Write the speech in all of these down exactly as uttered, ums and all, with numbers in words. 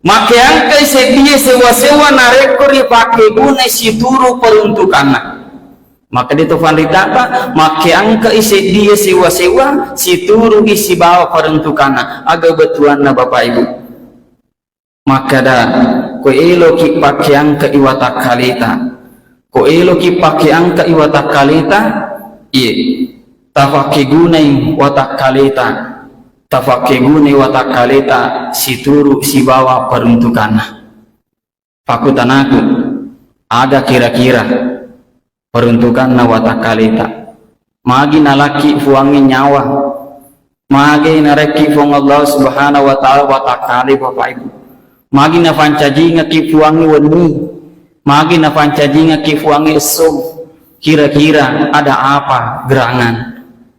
Makkeangkai seddie sewa-sewa narekko ripakkeguna situru peruntukanna. Makkeda to fanritata, makkeangkai seddie sewa-sewa situru sibawa peruntukanna. Aga bettuanna, Bapak Ibu? Makkeda, ko eloki pakkeangkai watakkaleta, ko eloki pakkeangkai watakkaleta, iye, tafakkegunai watakkaleta, tafakkegunai watakkaleta situru sibawa peruntukanna. Pakkutanaku, aga kira-kira peruntukanna watakkaleta? Magi nalakki Fuangnge nyawa? Magi narekki Fuang Allah Subhanahu wa Ta'ala watakkale, Bapak Ibu? Magi nafancajingekki Fuangnge wenni? Magi nafancajingekki Fuangnge esso? Kira-kira ada apa gerangan?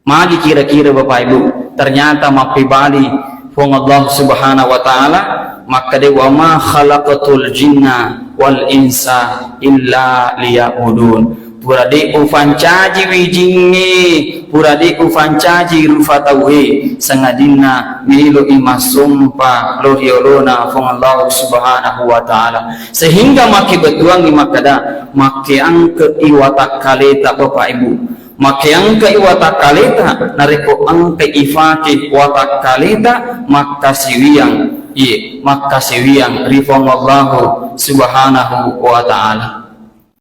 Magi kira-kira, Bapak Ibu? Ternyata mappebali Fuang Allah Subhanahu wa Ta'ala, makkeda, "Wa ma khalaqtul jinna wal insa illa liya'budun." Pura de' ufancaji wijingnge, pura de' ufancaji rufa tauwe, sangadinna melo'i massompa lo ri olona Fuang Allah Subhanahu wa Ta'ala. Sehingga makkebettuangngi makkeda, makkeangke'i watakkaleta, Bapak Ibu. Makkeangke'i watakkaleta, narekko engkai ifake watakkaleta, makkasiwiang, iye, makkasiwiang ri Fuang Allahu Subhanahu wa Ta'ala.